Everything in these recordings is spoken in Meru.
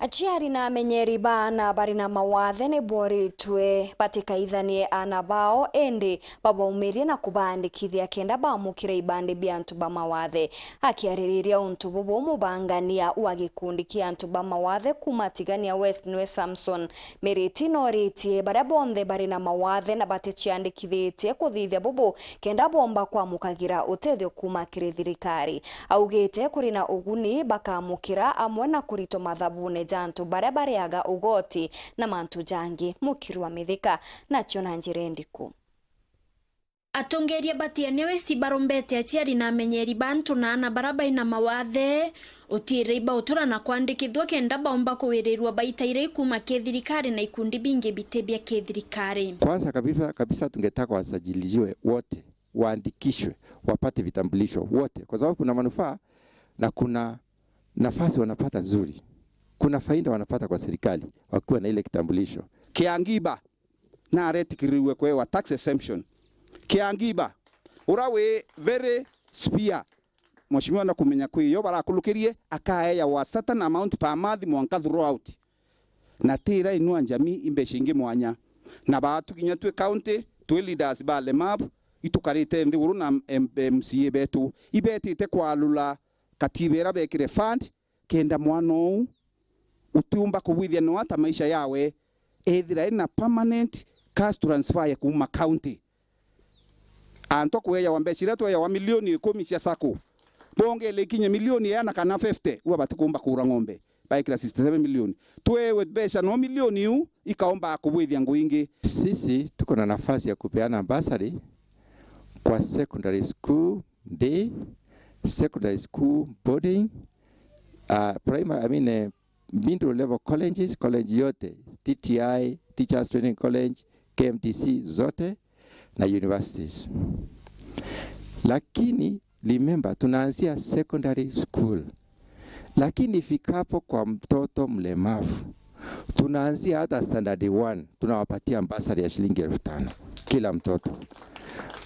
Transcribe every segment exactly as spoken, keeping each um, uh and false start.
Aciari na amenyeri ba aana bari na mawathe ni boritwe batikaithanie aana bao, indi babaumirie na kubaandikithia kenda baamukira ibandi bia antu ba mawathe. Akiaririria untu bubu, mubangania wa gikundi kia antu ba mawathe kuuma Tigania West niwe Samson Miriti noritie baria bonthe bari na mawathe na baticiandikithitie kuthithia bubu kenda bomba kwamukagira utethio kuuma kiri thirikari. Augite kuri na uguni bakamukira amwe na kuritwa mathabune ja antu baria bariaga ugoti na mantu jangi. Mukiri wa Mithika nacio na njira indiku. Atongeria ba Tigania West barombete aciari na amenyeri ba antu na aana baria baina mawathe utiirei bautura na kwandikithua kenda baumba kuwirirua baita iria ikuuma kithirikari na ikundi bingi biti bia kithirikari. Kwanza kabisa, kabisa tungetaka wasajiliwe wote, waandikishwe, wapate vitambulisho wote, kwa sababu kuna manufaa na kuna nafasi wanapata nzuri. Kuna faida wanapata kwa serikali wakiwa na ile kitambulisho. Kiangiba na aretikirirue kwewa tax exemption. Kiangiba, ura wi very spare, mheshimiwa na kumenya kwi yo barakulukirie, akaeya wa certain amount per month mwanka throughout. Na ti ira inua njami imbeca ingi mwanya. Na baatu kinya twi county, twi leaders ba Lemab, itukarite nthiguru na M-, M C A betu, ibetite kwalula katiba ira bekire fund, kenda mwana uu utiumba kubwithia no ata maisha yawe, ethira ena permanent cash transfer ya kuuma county. Antu akweyawa mbeca iria tweyawa milioni ikumi cia sacco, bongele ikinye milioni iana kana fifty, ua batikumba kura ng'ombe, baikira sixty seven million. Twewe mbeca no milioni iu ikaumba kubwithia ngui ingi. Sisi tuko na nafasi ya kupeana bursary kwa secondary school day, secondary school boarding, uh, primary, I mean, eh, middle level colleges, college yote, T T I, Teachers Training College, K M T C zote na universities. Lakini remember, tunaanzia secondary school. Lakini ifikapo kwa mtoto mlemavu, tunaanzia hata standard one, tunawapatia bursary ya shilingi elfu tano kila mtoto.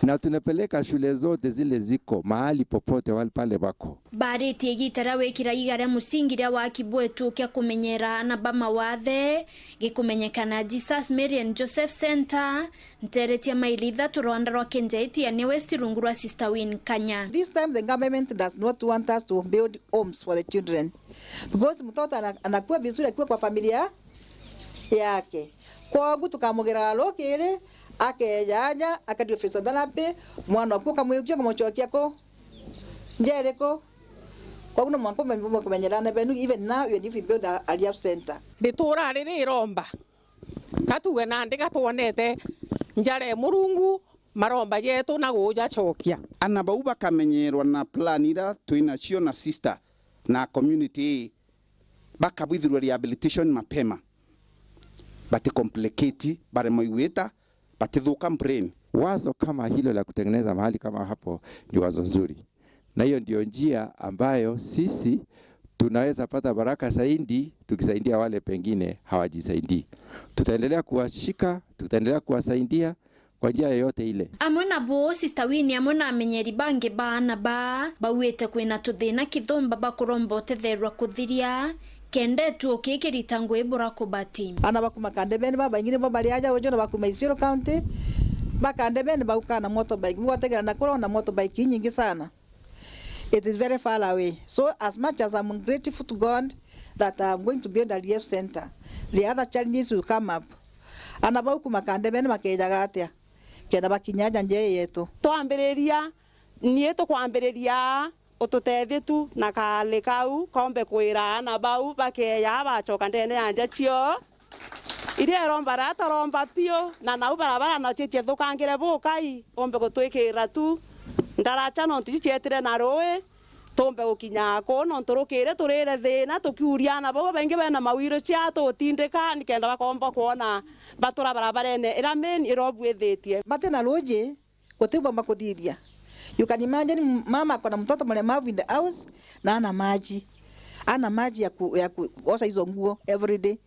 Na tunapeleka shule zote zile ziko mahali popote wale pale wako. Baaritie igiita ria wikira iga ria musingi ria waki bwetu kia kumenyera aana ba mawathe gikumenyekana Jesus Mary and Joseph Centre, nteere cia maili ithatu rwanda rwa Kenjeiti ya New West rungu rwa Sister Win Kanya. This time the government does not want us to build homes for the children because mtoto ana-, anakuwa vizuri akiwa kwa familia yake. Kwogu tukamugera rukiri, akeja aja, akadiwa physiotherapy, mwana waku ukamwikia, ukamucokia ku? Njera iriku? Kwogu no mwanka umenye, umenye kumenyera aana benu, even now, even if you build a, a rehab center. Ritura riri iromba. Ka tuge nandi ga twonete njara e Murungu, maromba jetu na gujacokia. Aana bau bakamenyerwa na plan ira twinacio na sister na community ii, bakabwithirwa rehabilitation mapema, bati complicate, baremwa igwita, batithuka brain. Wazo kama hilo la kutengeneza mahali kama hapo ni wazo nzuri, na hiyo ndio njia ambayo sisi tunaweza pata baraka zaidi tukisaidia wale pengine hawajisaidii. Tutaendelea kuwashika, tutaendelea kuwasaidia kwa njia yoyote ile. Amwe nabo, Sister Winnie amwe na amenyeri bangi ba aana baa bauite kwina tuthina kithumba bakuromba utetherwa kuthiria, kenda etuo kii kirita ngui bura kubati. Aana ba kuma Kandebeni babaingi nibo bari aja uju na ba kuma Isiolo County. Ba Kandebeni baukaa na motorbike, bigwategera na kuria na motorbike inyingi sana. It is very far away. So as much as I'm grateful to God that I'm going to build a rehab center, the other challenges will come up. Aana bau kuma Kandebeni makejaga atia kenda bakinya aja njaa yetu? Twambiriria, nie tukwambiriria ututethie tu na kaali kau kombe kwira aana bau bakeeja bacoka ndene ya nja cioo. Iria iromba ria turomba piu, na nau barabara nacio ciethukangire bukai, umbe gutwikirira tu ndaraca, nontu ici cietire na rui, tumbe gukinya kuu, nontu rukiri turire thina tukiuria aana bau babaingi bena mawiru cia tutindika, nikenda bakomba kwona batura barabarene ira main irobwithitie. Bati na ruuji, guti bwamba kuthithia. You can imagine mama ako na mtoto mlemavu in the house na ana maji. Ana maji ya ku-, ya kuosha hizo nguo every day.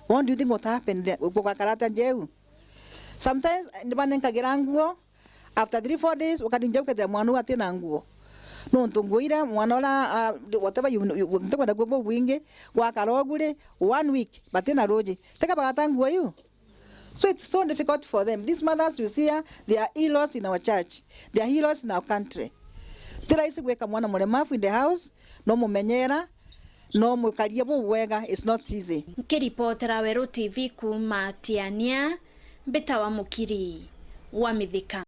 What do you think what happened there? Gugakara atia njeu? Sometimes, eh, nibanenkagira nguo, after three, four days, ukathinja ukethira mwana uu atina nguo. Nontu nguo iria mwana uria, ah, whatever you, you, ntikwenda kuuga bubwingi, gwakara ugu ri, one week, batina ruuji. Teka bagata nguo iu? So it's so difficult for them. These mothers you see here, they are heroes in our church. They are heroes in our country. Ti rahisi gwika mwana mulemavu in the house, no mumenyera, no mukarie bubwega, it's not easy. Nkiripotera Weru T V kuuma Tiania, mbitawa Mukiri wa Mithika.